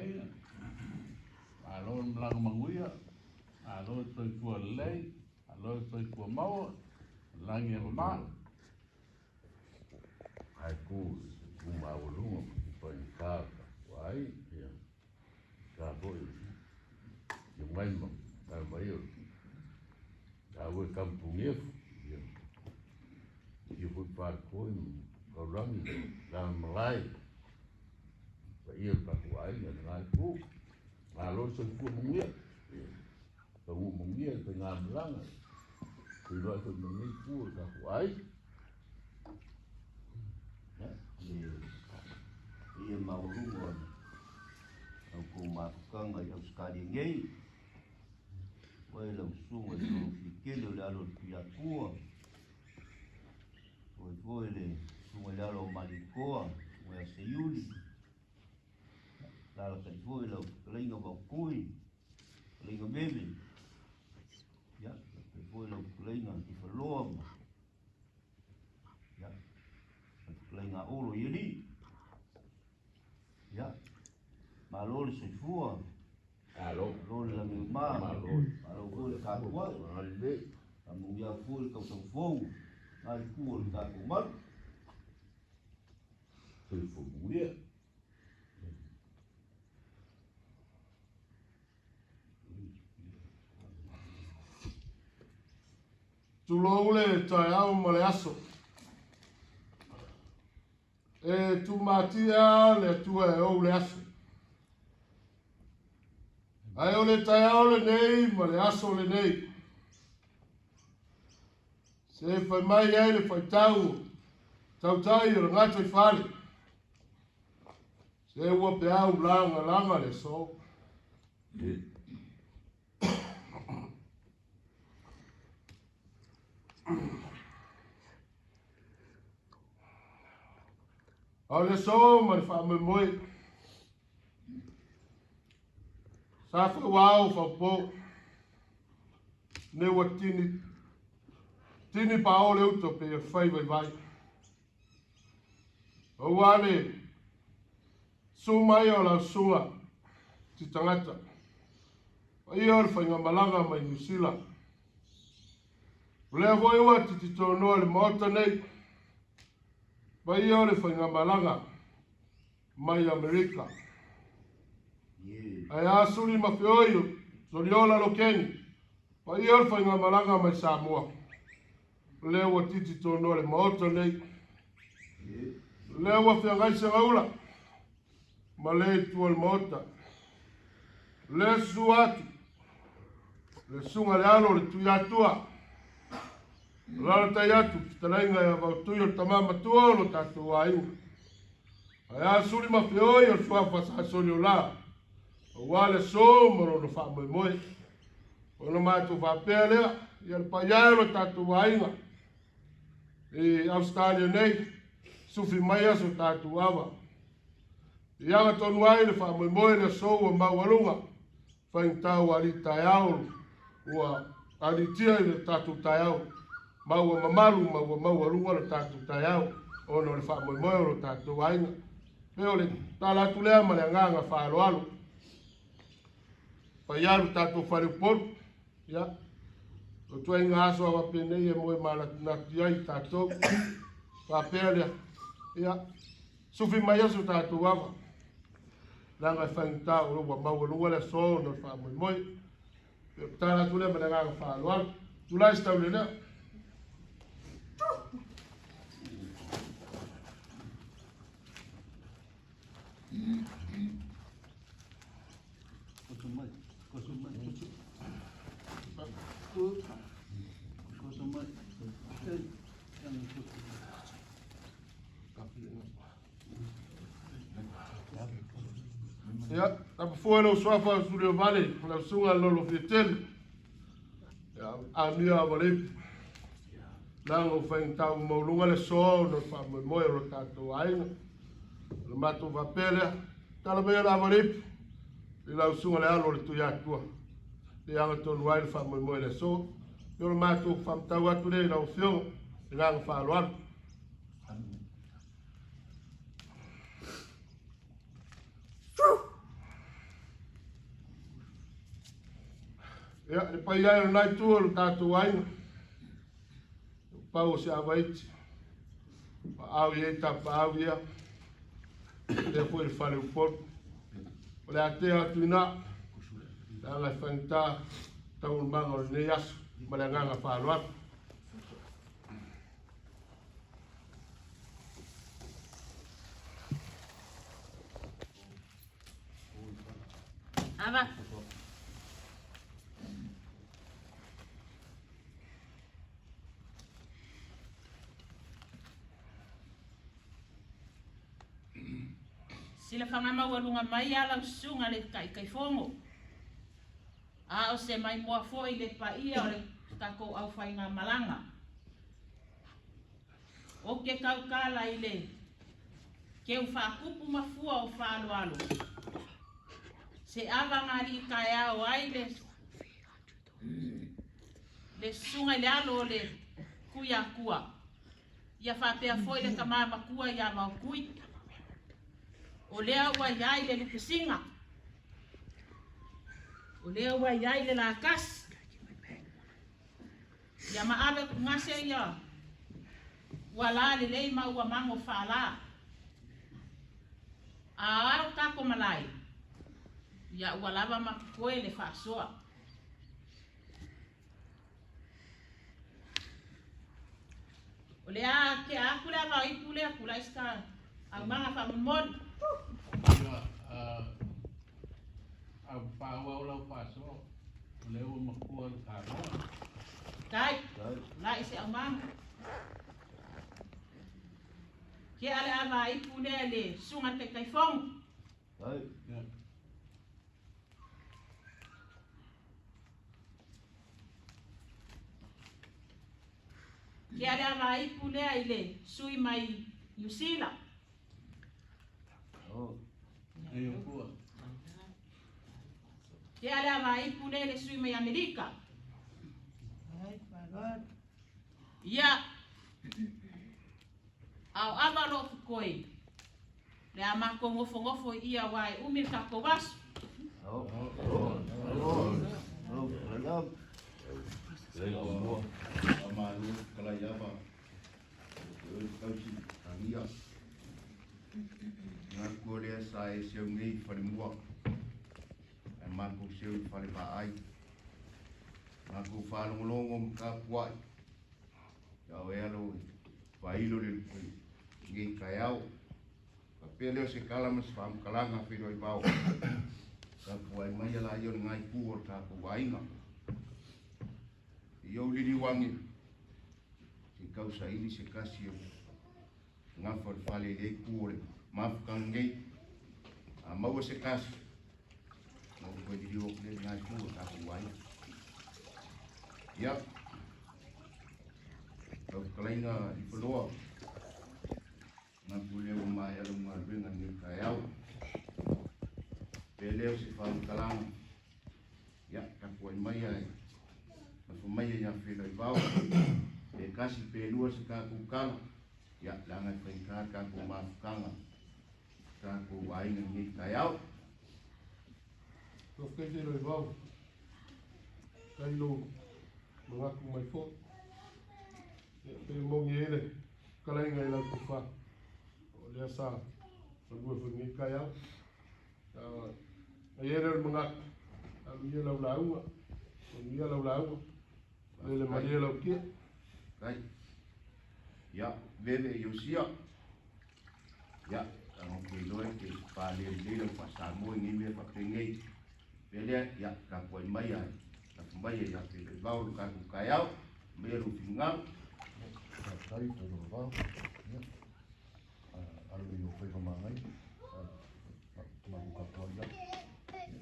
aiga. Malo le malaga manuia, malo le soifua lelei, malo le soifua maua, lagi e mama. Ae ku ku maualuga ma ku faigata o tatou aiga, ia, sa foi ia mai ma tala mai o taua e Kamutuniefu, ia, ia foi Faletoi ma Taulagi ma Lana Malae, paia o le tatou aiga i lena itu. Malo le soifua manuia, ia, taunuu manuia le faigamalaga, feiloai foi ma lenei itu o le tatou aiga. Le paia maualuga o la outou mafutaga i Ausetalia nei, ua e lau susuga i le Fiatele o le alo o le Tuiatua, ua foi le susuga i le alo o Malietoa, susuga ia Seiuli, alaalatai foi lau fetalaiga Vaotui, fetalaiga Meve, ia, faapea foi lau fetalaiga Ifaloa ma Ia, le fetalaiga a Olo i alii. Ia, malo le soifua. Malo. Malo le lagi e mama. Malo. Malo foi le tapuai. Malele. Faamanuia atu foi le tausaga fou na itu o le tatou malu. Soifua manuia. Tulou le taeao ma le aso. E tumatia le Atua e ou le aso. Ae o le taeao lenei ma le aso lenei. Se fai mai ai le faitau tautai o le gata i fale. Se ua peau lagalaga le aso. A o le aso ma le faamoemoe, sa fauao faupo, ne ua tini, tini paao le uta pei o le fai vaivai. Aua le su mai o lau susuga ti tagata, paia o le faigamalaga mai Niu Sila. O lea foi ua tititonoa le Maota nei, paia o le faigamalaga mai Amerika. Ae a suli ma feoi o Soliola Lokeni, paia o le faigamalaga mai Samoa. O lea ua tititonoa le Maota nei, o lea ua feagai Segaula ma le itu o le Maota. O lea susu atu le susuga le alo o le Tuiatua, alalatai atu fetalaiga ia Vaotui o le tama matua o lo tatou aiga. Ae a suli ma feoi o le suafa sa Soliola, aua le aso ma lona faamoemoe. Ona matou faapea lea, ia le paia e o lo tatou aiga i Ausetalia nei, sufi mai so tatou ava. I aga tonu ai le faamoemoe le aso ua maualuga, faigata ua alii taeao, ua aliitia i le tatou taeao, ma ua mamalu ma ua maualuga le tatou taeao, ona o le faamoemoe o lo tatou aiga. Pei o le tala atu lea ma le agaga faaaloalo. Paia lo tatou fale Upolu, ia, o ituaiga aso a faapenei e moe manatunatu ai tatou. Faapea lea, ia, sufi mai aso tatou ava, leaga e faigata o ua maualuga le aso ona o le faamoemoe. E tala atu lea ma le agaga faaaloalo. Tulai se taule lea. Ia, tapafua lau suafa Suliovale, lau susuga Lolo Fiatele. Ia, amia Avaleipu. Leaga ua faigata ua maualuga le aso ona o le faamoemoe o lo tatou aiga. O le matou faapea lea, tala mai le Avaleipu i lau susuga le alo o le Tuiatua. E agatonu ai le faamoemoe i le aso. E o le matou faamatau atu lea i lau Afioga i le agaga faaaloalo. Ia, le paia e o lenai itu o le tatou aiga, pau o se avaiti, paau i ai tapaau ia, lea foi le fale Upolu. O le atea atu i ina, leaga e faigata taualumaga o lenei aso ma le agaga faaaloalo. Ava. Silafaga maualuga mai a lau susuga le Taitaifono, a o se maimoa foi le paia o le tatou aufaigamalaga. Ou te tautala i le keu faatupu ma fua o faaaloalo. Se ava na alii taeao ai le susuga i le alo o le Tuiatua, ia faapea foi le tama matua ia Maotui. O lea ua i ai le lupesina, o lea ua i ai le latasi, ia maave tugase ia ua la lelei ma ua mago faala. A ao tako malae, ia ua lava ma totoe le faasoa. O le a tea atu le ava o ipu lea tulai se aumaga faamolemole. Ia, a faaauau lau faasoa, o lea ua matua le tanoa. Tai, tulai se aumaga. Tea le ava ipu lea le susuga i le Taitaifono. Ia. Tea le ava ipu lea i le sui mai Niu Sila. Ia tua. Tea le ava ipu lea i le sui mai Amerika. Ia, ao ava lo totoe, le a matou nofonofo i ia aua e umi le tatou aso. Faamalo Kalaiava, o oe tausi tagia. Manatu o lea sa e seu nei i falemua, ae matou seu i falevaai. Matou faalogologo ma tapuai, ia o e alo e faailo le lenei taeao. Faapea lea o se tala ma se faamatalaga feiloai vao. Tapuai mai ala ia o lengai itu o le tatou aiga. I ou liliu ane, se i tausaili se tasi o gafa o le fale i lea itu o le mafutaga nei. A maua se tasi, na ou toe liliu atu lea i lengai itu o le tatou aiga. Ia, lau fetalaiga Lifaloa, manatu lea ua maea lau galuega i lenei taeao. Pe lea o se faamatalaga, ia, tapuai mai ae lafo mai ia feiloai vao. Pe tasi pe lua se tatou tala, ia, leaga e faigata le tatou mafutaga, tatou aiga i lenei taeao. Faafetai tele vau. Faafetai lou manatu mai foi. Ia, pe moni ai le fetalaiga i lau tofa. O lea sa galue foi lenei taeao. Na i ai lea o le manatu, alu ia lau lauga, manuia lau lauga, lele malie lau tia. Kai. Ia, veve Iosia. Ia, tago te iloa e te pale lelei lau faa-Samoa i nei mea faapenei. Pe lea, ia, tapuai mai ae lafo mai ia feiloai vao lo tatou taeao. Maia lou finagalo. Faafetai Toilovavao. Ia, alo i o faiva magai. Matou tapuai lava.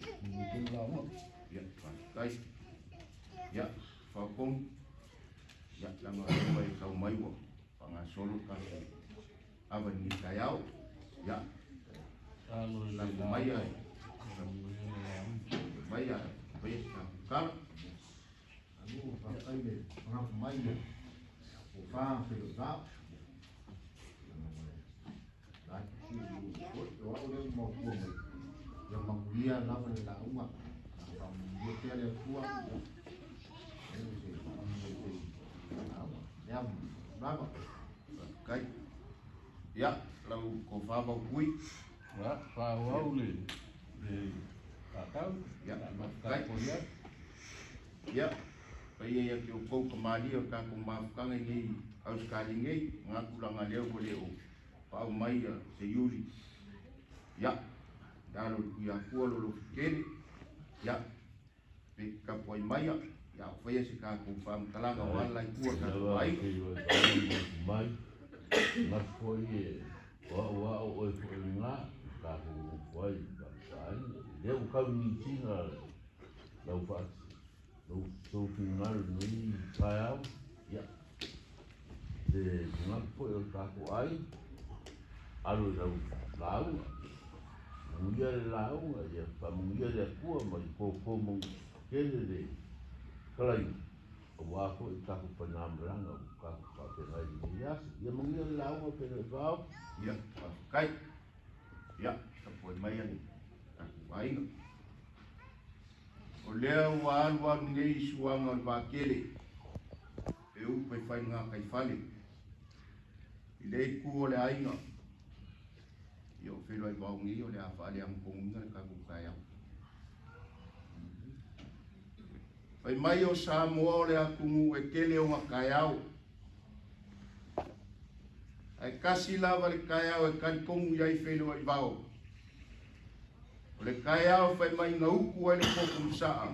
Ia, manuia tele lauga. Ia, faafetai. Ia, Faaponu. Ia, leaga o lea ua e tau mai ua faagasolo le tatou ava i lenei taeao. Ia, Alo i le lafo mai lauga. ae Manuia le lauga. mai ae faia se tatou tala. Alo, faafetai le manatu mai le tofa feiloai vao. La tusi foi, o au lea ua maua mai. Ia manuia lava le lauga. Faamanuia pea le Atua, ia, e le se faamanuia pea i lauga. Lea lava. Faafetai. Ia, lau tofa Maukui. Ia, faaauau le le faatau. Ia, faafetai faafetai. Ia, paia ia te outou kamalia o le tatou mafutaga i nei Ausetalia nei, manatu leaga lea ua le o paau mai ia se Iuli. Ia, le alo o le Tuiatua lo Lofutele, ia, pe te tapuai maia, ia o faia se tatou faamatalaga o ala i tua o le tatou aiga. Mai, manatu foi e o au lava o oe foi lena, tatou nofo ai i aiga. Lea ua tau Niu Sila lau faa lou finagalo i lenei taeao, ia, le manatu foi o le tatou aiga, alo i lau lauga, manuia le lauga, ia faamanuia le Atua ma ia toto tele le fetalaiga, aua foi le tatou faigamalaga ua tatou faafeagai i lenei aso. Ia manuia le lauga Feiloai-Vao. Ia, faafetai. Ia, tapuai maia le tatou aiga. O lea ua alu alu nei suaga o le vaatele e upu e fai i gataifale i lea itu o le aiga. Ia o feiloai vao nei o le a faaleaga tonuina le tatou taeao. Fai mai o Samoa o le atunuu e tele ona taeao. Ae tasi lava le taeao e talitonu i ai feiloai vao. O le taeao fai mai na utu ai le potu i saa.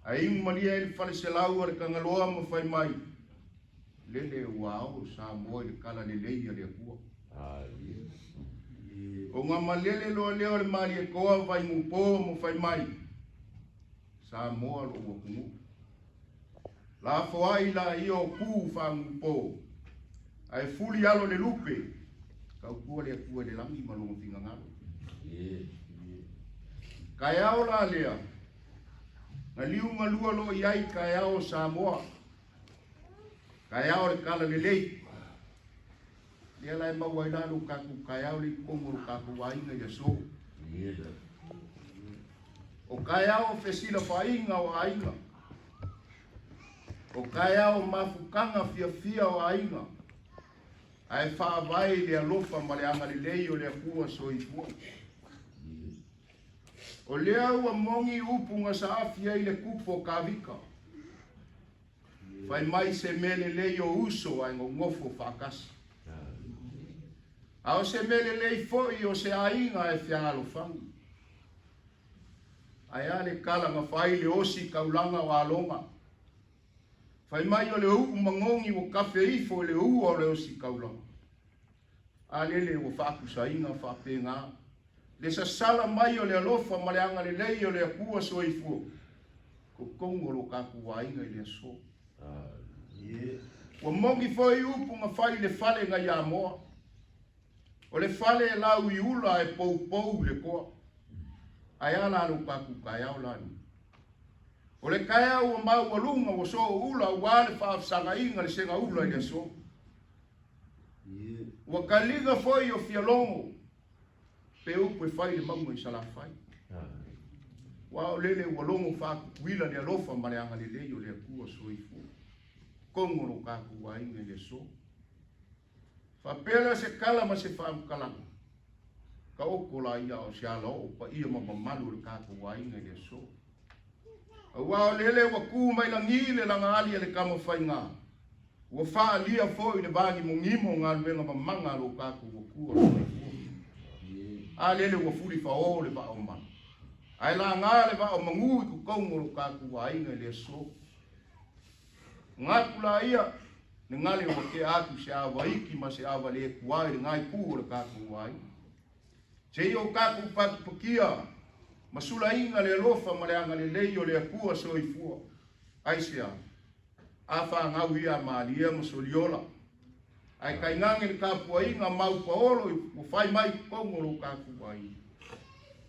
Ae inu malie ai le faleselau a le Tagaloa ma fai mai, lele ua ao Samoa i le tala lelei a le Atua. O na malele loa lea o le Malietoa Vaingupo ma fai mai, Samoa lou atunuu. Lafoai la ia o ku faagupo, ae fuli alo le lupe, tautua le Atua i le lagi ma lona finagalo. Taeao la lea, na liu galua loa i ai taeao o Samoa, taeao o le tala lelei. Lea la e maua ai la lo tatou taeao le i totonu o lo tatou aiga i le aso. O taeao o fesilafaiga o aiga, o taeao o mafutaga fiafia o aiga, ae faavae i le alofa ma le agalelei o le Atua soifua. O lea ua moni upu na saafi ai le tupu o Kavika. Fai mai se mea lelei o uso ae nonofo faatasi. A o se mea lelei foi o se aiga e fealofani. Ae a le tala na fai le osi taulaga o Aloga. Fai mai o le uu magogi ua kafe ifo i le ua o le osi taulaga. A lele ua faatusaina faapena le sasala mai o le alofa ma le agalelei o le Atua soifua totonu o lo tatou aiga i le aso. Ua moni foi upu na fai i le fale nai Amoa. O le fale e lau i ula e poupou i le toa. Ae a la lo tatou taeao la ni. O le taeao ua maualuga ua sooula aua le faafesagaiga le segaula i le aso. Ua kaliga foi o fialogo pe upu e fai le mauga i Salafai. Ua o lele ua logo faatutuila le alofa ma le agalelei o le Atua soifua. Tonu o lo tatou aiga i le aso. Faapea lea se tala ma se faamatalaga. Taoto la ia o se alaoo paia ma mamalu o le tatou aiga i le aso. Aua o lele ua tu mai lagi le lagaali a le Tamafaiga, ua faaalia foi le vagimogimo o galuega mamaga a lo tatou Atua soifua. A lele ua fulifaõ le vaa o malu, ae laga le vaa o magu i totonu o lo tatou aiga i le aso. Manatu la ia, le gale ua tea atu se ava iki ma se ava le tuā i lena itu o le tatou aiga. Seia o tatou patupatia ma sulaina le alofa ma le agalelei o le Atua soifua. Aisea? A fanau ia a Malia ma Soliola, ae tainane le tapuaiga mau paolo ua fai mai i totonu o lo tatou aiga,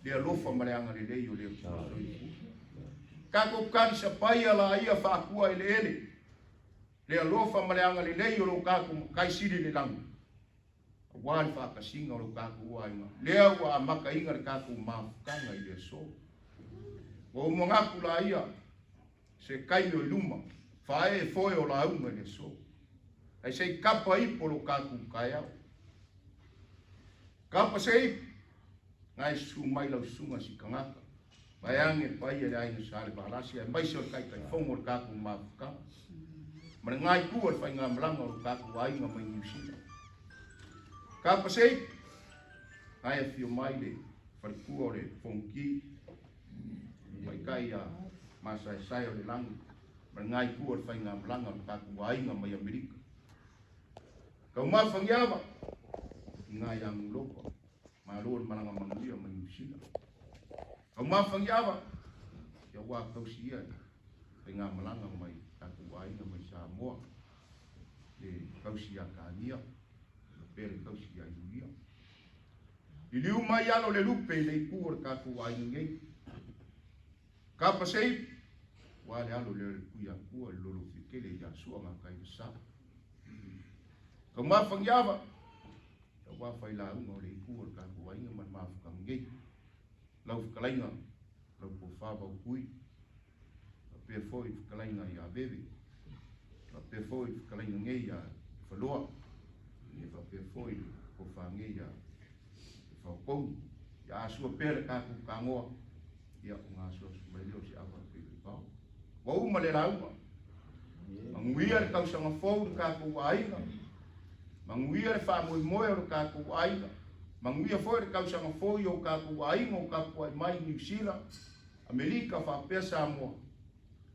le alofa ma le agalelei o le Atua soifua. Tatou talisapaia laia faatua eleele, le alofa ma le agalelei o lo tatou Matai Sili i le lagi, aua le faatasiga o lo tatou aiga, lea ua amataina le tatou mafutaga i le aso. Ua ou manatu laia, se taimi o i luma, faaee foe o lauga i le aso. Ae se i kapa ipo lo tatou taeao. Kapa se ipu, na e susu mai lau susuga Sikanaka, vaeane le paia i le aiga Salevalasi aemaise o le Taitaifono o le tatou mafutaga, ma le na itu o le faigamalaga o lo tatou aiga mai Niu Sila. Kapa se ipu, na e afio mai le faletua o le Fonoti, tamaitai ia Masaesae o le lagi, ma le na itu o le faigamalaga o le tatou aiga mai Amerika. Taumafa Niava, i na ia Nulopa, malo le malaga manuia mai Niu Sila. Taumafa Niava, ia ua tausi ia le faigamalaga mai tatou aiga mai Samoa, le tausi ia Tania, faapea le tausi ia Iulia. Liliu mai alo le lupe i le itu o le tatou aiga nei. Kapa se ipu, ua le alo lea o le Tuiatua i le lolofiatele ia Sua Gataivasa. Taumafa Niava, ia ua fai lauga o le itu o le tatou aiga ma le mafutaga nei. Lau fetalaiga, lau tofa Vaupui, faapea foi le fetalaiga ia Veve, faapea foi le fetalaiga nei ia Faloa, ia faapea foi le tofa nei ia Faopogi. Ia asua pea le tatou tanoa, ia ona asuasu mai lea o se ava le pei. Ua uma le lauga. Manuia le tausaga fou le tatou aiga. Manuia le faamoemoe o le tatou aiga. Manuia foi le tausaga fou i o tatou aiga o tapuai mai Niu Sila, Amerika faapea Samoa.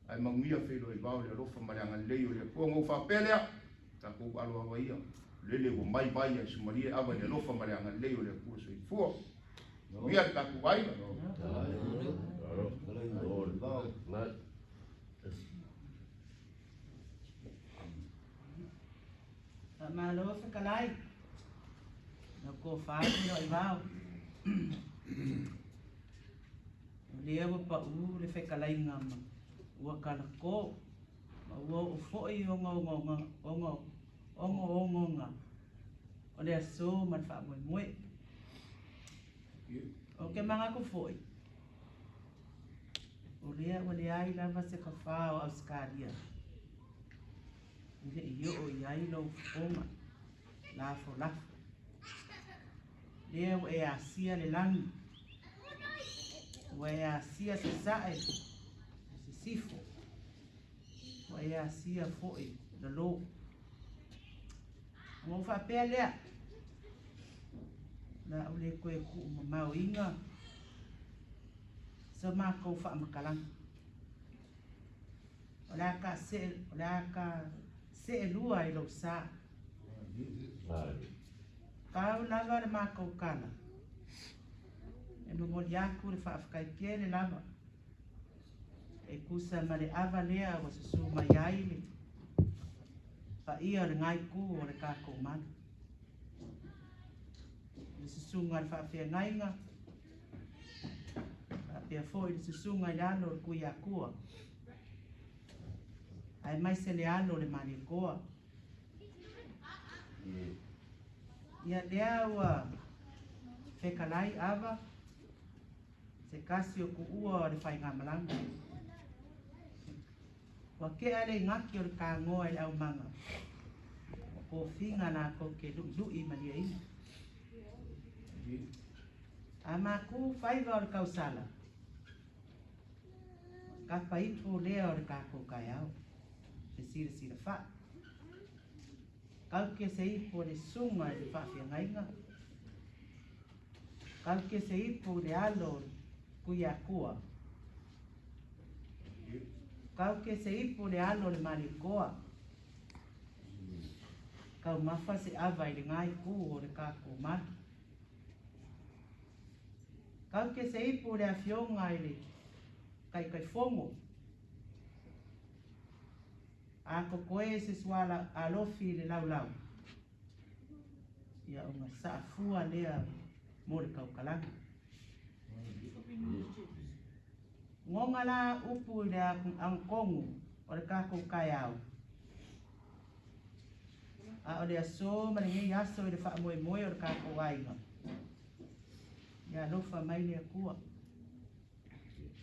Ae manuia feiloai vao le alofa ma le agalelei o le Atua. Ona ou faapea lea, tatou alo ava ia, lele ua mai vai ai sumalie ava i le alofa ma le agalelei o le Atua soifua. Manuia le tatou aiga. Faamalo fetalai. Lau tofa feiloai vao. O lea ua paʻū le fetalaiga ma ua talakō ma ua oo foi ogaogaga o le aso ma le faamoemoe. Ou te manatu foi, o lea ua leai lava se tafā o Ausetalia e le i oo i ai lou fofoga lafolafo. Lea ua e asia le lagi, ua e asia sasae ma sisifo, ua e asia foi lalo. Ona ou faapea lea, o le a ou le toe tuumamaoina sa matou faamatalaga. O le a ta o le a ta seelua i lou sa. Pau lava le matou tala, e momoli atu le faafetai tele lava e tusa ma le ava lea ua susu mai ai le paia o lena itu o le tatou malu. Le susuga i le faafeagaiga, faapea foi le susuga i le alo o le Tuiatua, aemaise le alo o le Malietoa. Ia lea ua fetalai ava se tasi o tuua o le faigamalaga. Ua tea le igaki o le tagoa i le aumaga, ua tofiga latou te luʻiluʻi malieina. A maku faiva o le tausala, kapa ipu lea o le tatou taeao, le silasila faa. Kauke se ipu o le susuga i le faafeagaiga, kauke se ipu i le alo o le Tuiatua, kauke se ipu i le alo o le Malietoa, taumafa se ava i lena itu o le tatou malu. Kauke se ipu i le afioga i le Taitaifono, A totoe se suala alofi i le laulau, ia ona saafua lea mo le taukalaga. Goga la upu i le agatonu o le tatou taeao, a o le aso ma lenei aso i le faamoemoe o le tatou aiga, ia alofa mai le Atua.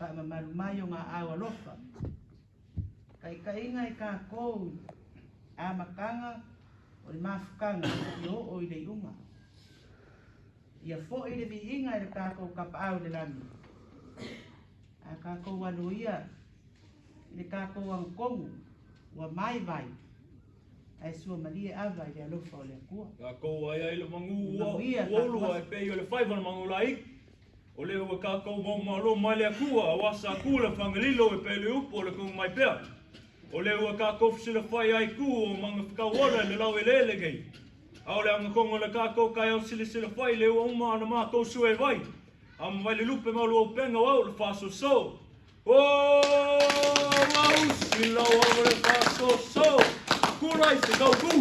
Faamamalu mai o gaau alofa. Taitaiga i tatou i amataga o le mafutaga i oo i le iuga. Ia foi le viiga i le tatou Tapaau i le lagi. A tatou alo ia i le tatou agatonu ua maivai ae suamalie ava i le alofa o le Atua. Tatou ai ai le magu ua Manuia ua ulu tatou ai pei o le faiva le magu laiti. O lea ua tatou maumalo mai le Atua, aua sa tu le fagalilo e pei le upu o le tugu mai pea. O lea ua tatou fesilafai ai tu o magafetau ola i le laueleele nei. A o le agatogo o le tatou taeao silasilafai le ua uma ona matou sue vai. A ma vai le lupe ma lua upega o au le faasoso. O mausi lau ava le faasoso. Tulai se tautu.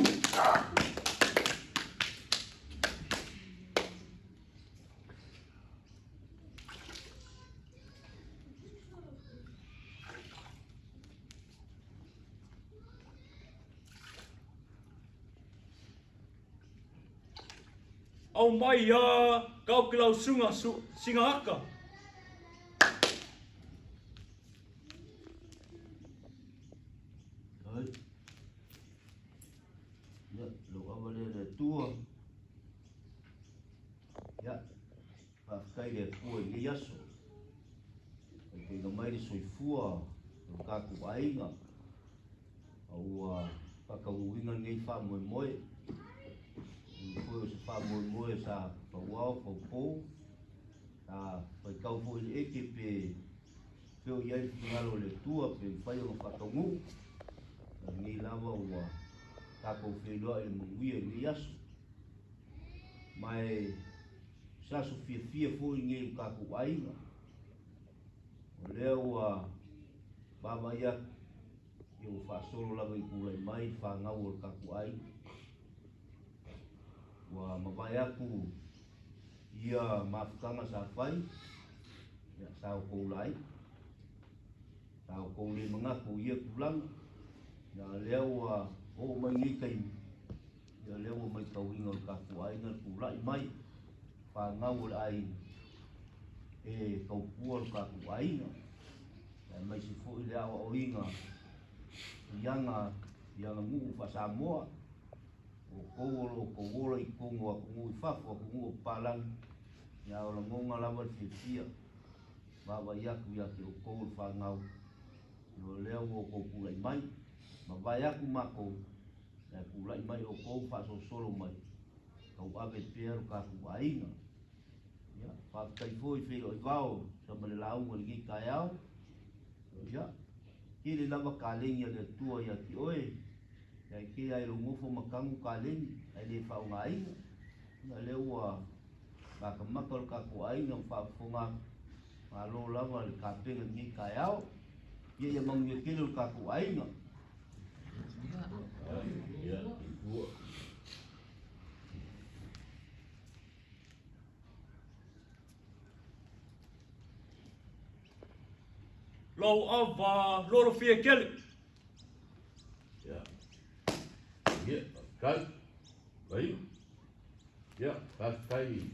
Au mai ia kau ki lau sunga su, singa aka. Ai. Ia, lou ava lea i le Atua. Ia, faafetai i le Atua i lenei aso. Taitaiga mai le soifua o lo tatou aiga. A ua faataunuuina lenei faamoemoe. E ui foi o se faamoemoe sa fauao, faupou, sa faitau foi i le eke pe fea o i ai le finagalo o le Atua pe mafai ona faataunuu. A lenei lava ua tatou feiloai i le manuia i lenei aso. Ma e o se aso fiafia foi lenei i lo tatou aiga. O lea ua vaavaai atu, ia ua faasolo lava i tulai mai le fanau o le tatou aiga. Ua mavae atu ia mafutaga sa fai, ia sa outou laiti, sa outou le manatu i ia tulaga. Ia a lea ua oo mai nei taimi, ia lea ua matauina o le tatou aiga le tulai mai fanau o le aiga e taupua lo tatou aiga, aemaise foi le aoaoina i aga nuu faa-Samoa. O outou o lo o outou ola i totonu o atunuu i fafo, atunuu o papalagi, ia o lagona lava le fiafia vaavaai atu ia te outou le fanau. O lea ua outou tulai mai, mavae atu matou, ae tulai mai outou faasolosolo mai, tauave pea lo tatou aiga. Ia, faafetai foi feiloai vao sama le lauga i lenei taeao. Ia, tele lava kaleni a le Atua ia te oe, ia e tele ai lou nofo ma tanu kaleni, ae le faaaogaina. Ia lea ua matamata o le tatou aiga ma faafofoga atu, malo lava le tapena i lenei taeao. Ia ia manuia tele o le tatou aiga. Ia, ua. Lou ava lolo fia kele. Ia. Ia, kai. Vai. Ia, faafetai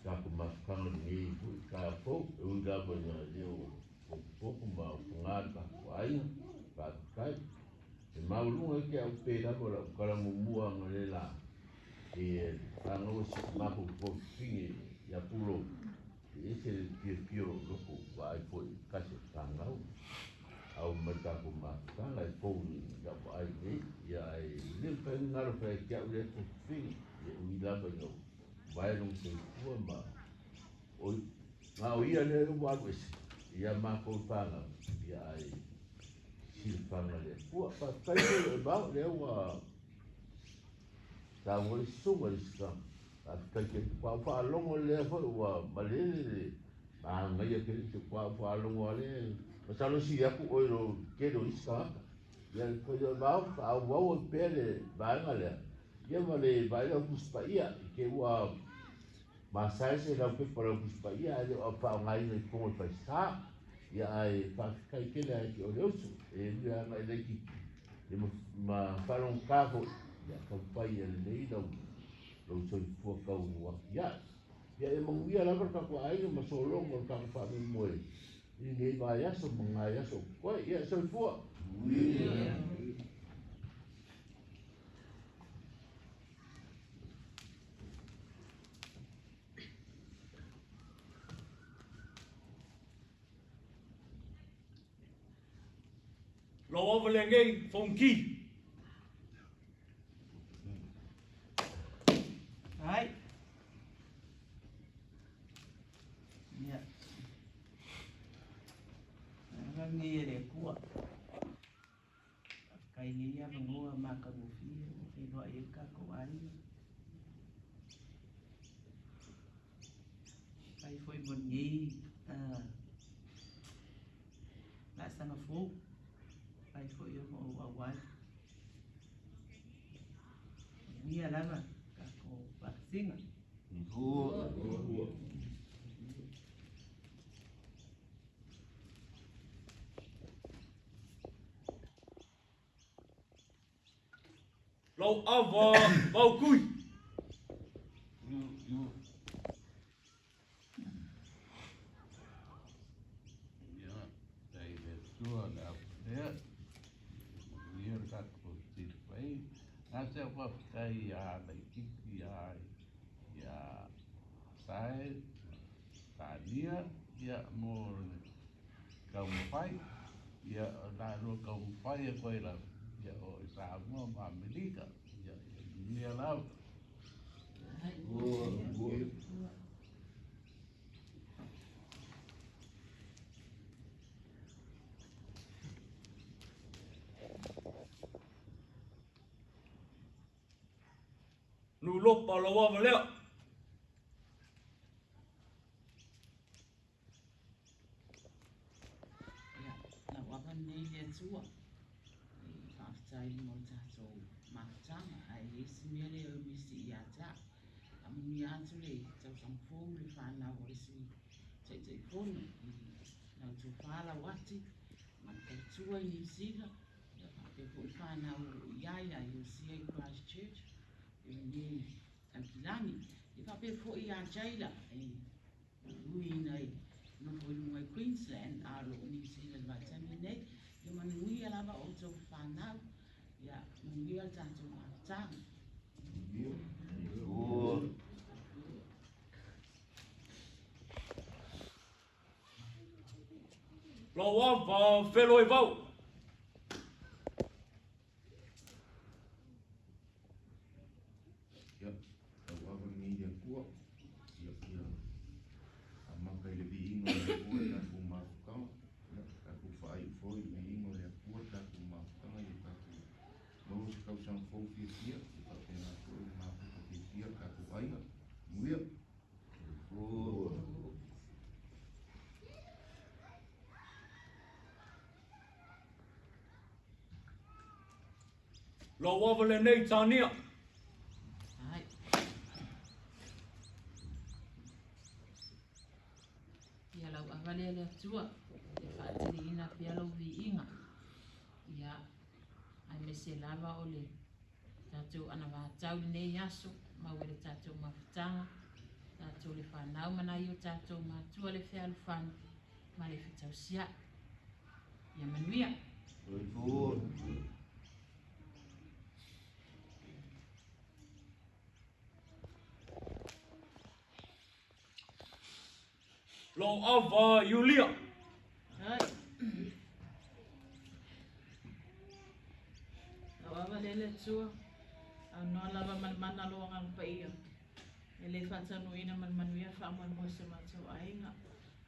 tatou mafutaga lenei foi taeao e ui lava ina le o popopo ma o paga le tatou aiga. Faafetai. E maualuga ai ke au pe lava o lau tala muamua analeila i fanau e si matou fofine ia Pulou. E ese le fiafia o lou loto vaai foi i tasi o fanau. Au mai tatou mafutaga e fou i lau vaai nei. Ia ai le mafai ona galo fai te au lea fofine. Ia ui lava ina vae lona soifua ma o na o ia lea ua alu ese ia matou fanau. Ia ai silafaga le Atua. Faafetai foi e vao lea ua saunoa le susuga i se faafetai tele. Ua faalogo lea foi ua malele le manaia tele se ua faalogo a le masalo si atu oe lo tele o isi tagata. Ia le foi o vao faaauau ai pea le vaega lea. Ia ma le vaega o Tusi Paia i te ua masae se lau pepa lau Tusi Paia ae le o faaaogaina i totonu o le falesa. Ia ae faafetai tele ia te oe le uso. E ui lava ina e laitiiti ia ma faalogogata foi ia taumafai ia lelei lau soifua tau atiae. Ia e manuia lava le tatou aiga ma sologa o le tatou faamoemoe i lenei vaiaso ma nai aso o totoe. Ia soifua. Lou ava lenei Fonoti. Ai. Ia. Ava lenei e le Atua. Faafetai i lenei avanoa matagofie ua feiloai ai le tatou aiga. Faafetai foi mo lenei laasaga fou. Faafetai foi ona ou auai. Manuia lava tatou faatasiga. Lou ava Vaukui. Ia, faafetai i le Atua le ava lea, manuia le tatou silafai. A se au faafetai ia Laititi ia ia Sae Tania ia mo le taumafai ia o la lua taumafai atu ai lava ia o i Samoa ma Amerika ia ia manuia lava. Nulopa lou ava lea. Ia, lau ava lenei le Atua, e faafetai mo le tatou mafutaga, ae i ai si mea lea e misi ia te au. Faamanuia atu le tausaga fou i le fanau a le Sui Taitaifono i lau tofa Lauati ma le faletua i Niu Sila, ia faapea foi le fanau o lo o i ai ia Iosia i Christchurch, i lenei Aukilani. Ia faapea foi ia Jayla e ui ina e nofo i luga i Queensland, a o lo o Niu Sila i le vaitaimi lenei. Ia manuia lava outou fanau, ia manuia le tatou mafutaga. Lou ava Feloivao. Ia, lau ava lenei i le Atua, ia, ia amata i le viiga o le Atua le tatou mafutaga, ia, tatou faaiu foi i le viiga o le Atua le tatou mafutaga, ia tatou maua se tausaga fou fiafia, ia faapena foi le mafuta fiafia le tatou aiga. Manuia. Lou ava lenei Tania. Ai. Ia lau ava lea le Atua, e faateleina pea lou viiga. Ia, aemaise lava o le tatou anavatau i lenei aso, maua i le tatou mafutaga, tatou le fanau ma nai o tatou matua le fealofani ma le fetausiai. Ia manuia. Lou ava Iulia. Ai. Lau ava lea le Atua, aunoa lava ma le mana o lou Agaga Paia, e le faataunuuina ma le manuia faamoemoe si o matou aiga.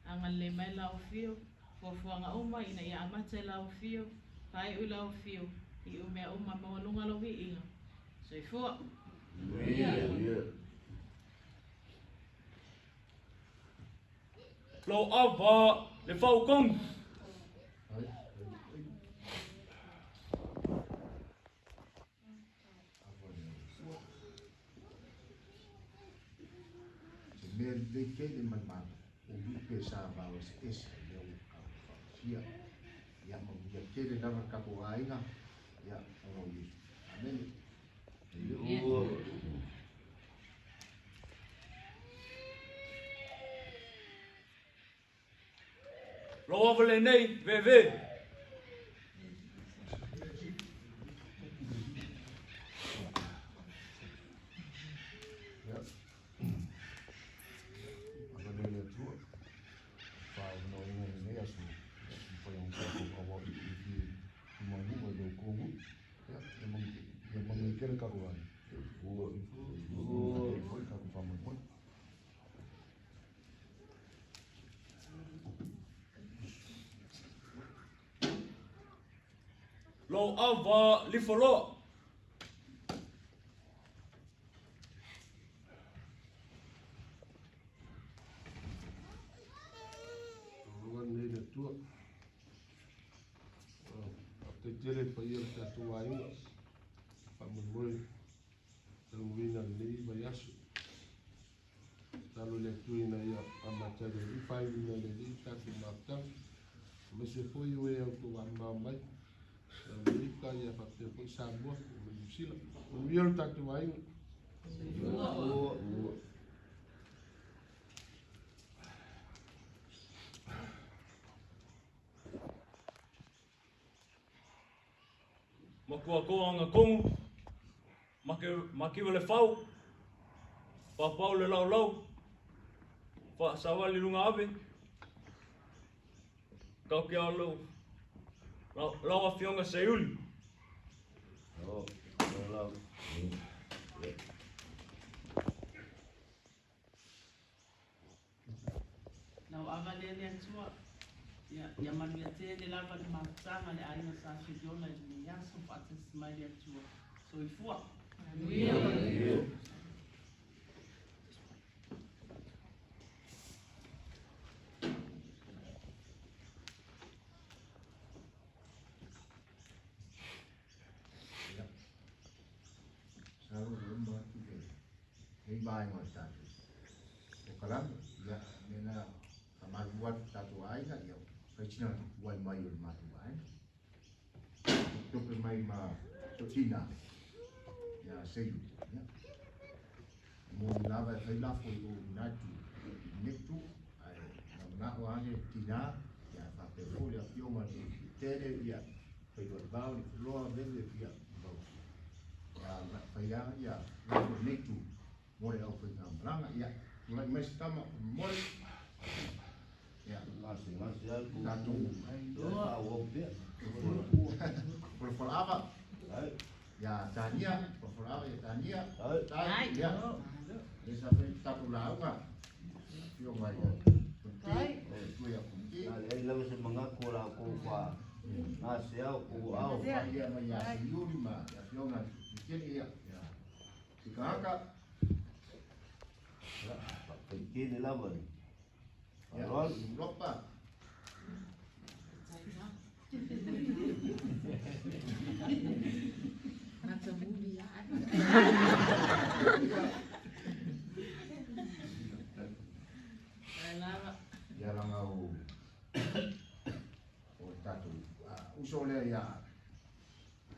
Agalelei mai lau afio, fuafuaga uma ina ia amata i lau afio, faaiu i lau afio, iu mea uma maualuga lou viiga. Soifua. Lou ava le Faukogi. Se mea lelei tele ma le malo, o lupe sa vao eseese lea ua tatou faautasia. Ia manuia tele lava le tatou aiga, ia ona o Iesu. Amene. Lou ava lenei, veve. Ia. Ava le Atua. Faaavanoaina i lenei aso, ia, mafai ona tatou auau fiafia i manuga i le outou nuu. Ia, ia manuia tele tatou aiga. Ua manuia foi le tatou faamoemoe. Lou ava lifoloa. Ua nei le Atua. Faafetai tele i le paia o le tatou aiga. Faamoemoe taumuina lenei vaiaso. Tatalo i le Atua ina ia amata e le Alii, faaiuina e le Alii le tatou mafutaga. Aemaise foi o e autovaa mai, Amerika ia faapea foi Samoa ma Niu Sila. Manuia lo tatou aiga. Soifua. Makua koa anga kongu, makiwa le fau, papau le laulau, faasavali luga ave, kau ke alo, lau afioga Seiuli. Oh, lau. Lau ava lea le Atua, ia, ia manuia tele lava le mafutaga le aiga Sa Feliola i lenei aso, faatasi mai le Atua. Soifua. Manuia. Ia. Sa ua uma atu le lenei vaega o le tatou polokalame. Ia, mea na faamalulu atu i tatou aiga, ia, fai sina tuai mai o le matou aiga. Tope mai ma Sotina, ia Seiuli. Ia. E moni lava e fai lafo i o i lena itu, i lenei itu, ae na manao lava le tina, ia faapea foi le afioga i le Tele, ia, Failoa le Vao, le Loa, Veve, ia, Vausi. Ia, fai lava ia lafo i lenei itu mo le aufaigamalaga. Ia, tulai mai se tama momoli. Ia, Gase, gase atu. Tatou. Ia, faaauau pea. Folafola ava. Ai. Ia Tania, folafola ava ia Tania. Ai. Tai, ia. Le sa fai tatou lauga. Afioga ia Fonti, o ia Fonti. Na leai lava se manatu o la outou fa gasea o kou aao. Ia ma ia Seiuli ma le afioga Tele ia. Sikahaka. Faafetai tele lava le Ia, faaaloalo. Lopa. Ia langa o o le tatou uso lea ia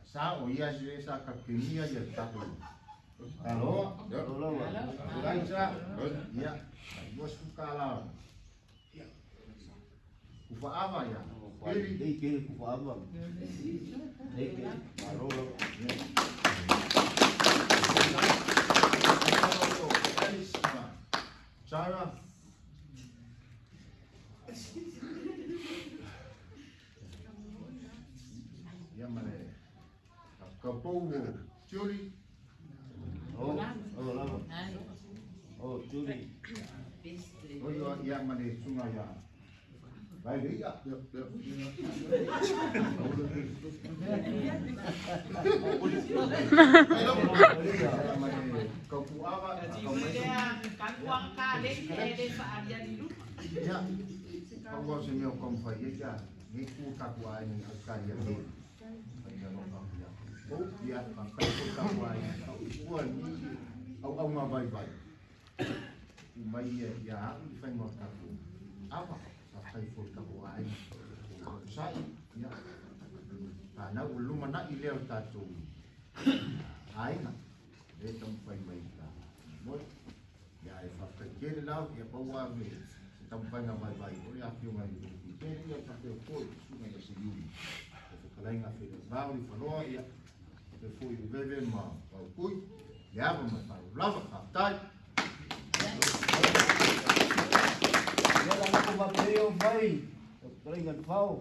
Sa o ia se sa kapenia ia tatou Alo, Tulai sa, ia, 20 kala. Kufaava ia. Keli. Ei keli kufaava. Ei keli. Malo lava. Sarah. Ia ma le kapou o Tioli. Oh, oh lava. Oh, Tuli. O ia ia ma le sunga ia. Vai le ia. Ia ma le kaupuava. Ia. Pau o se mea o kaumafai ai ia nei ku tatou aiga i Ausetalia nei. Fai alofa ia. O ia faafetai foi tatou aiga. Ua ni auauna vaivai. U mai ia ia au i faiga o tatou ava. Faafetai foi tatou aiga. O sai ia. Fanau o lumanai lea o tatou aiga. Le taumafai mai ta moe. Ia e faafetai tele lava ia pau ave. taumafaiga vaivai o le afioga i le Tuitele, ia faapea foi le susuga ia Seiuli, le fetalaiga Felemao Lifaloa, ia faapea foi Uveve ma Vaupui, le ava ma le faaaloalo lava. Faafetai. Ia la lako faapea o fai, o fetalaiga Lefao,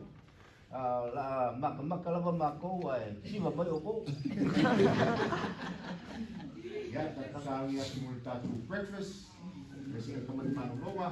la makamaka lava makou ae siva mai oukou. Ia, tatou sauni atu mo le tatou breakfast, le siiga kamalimalologa.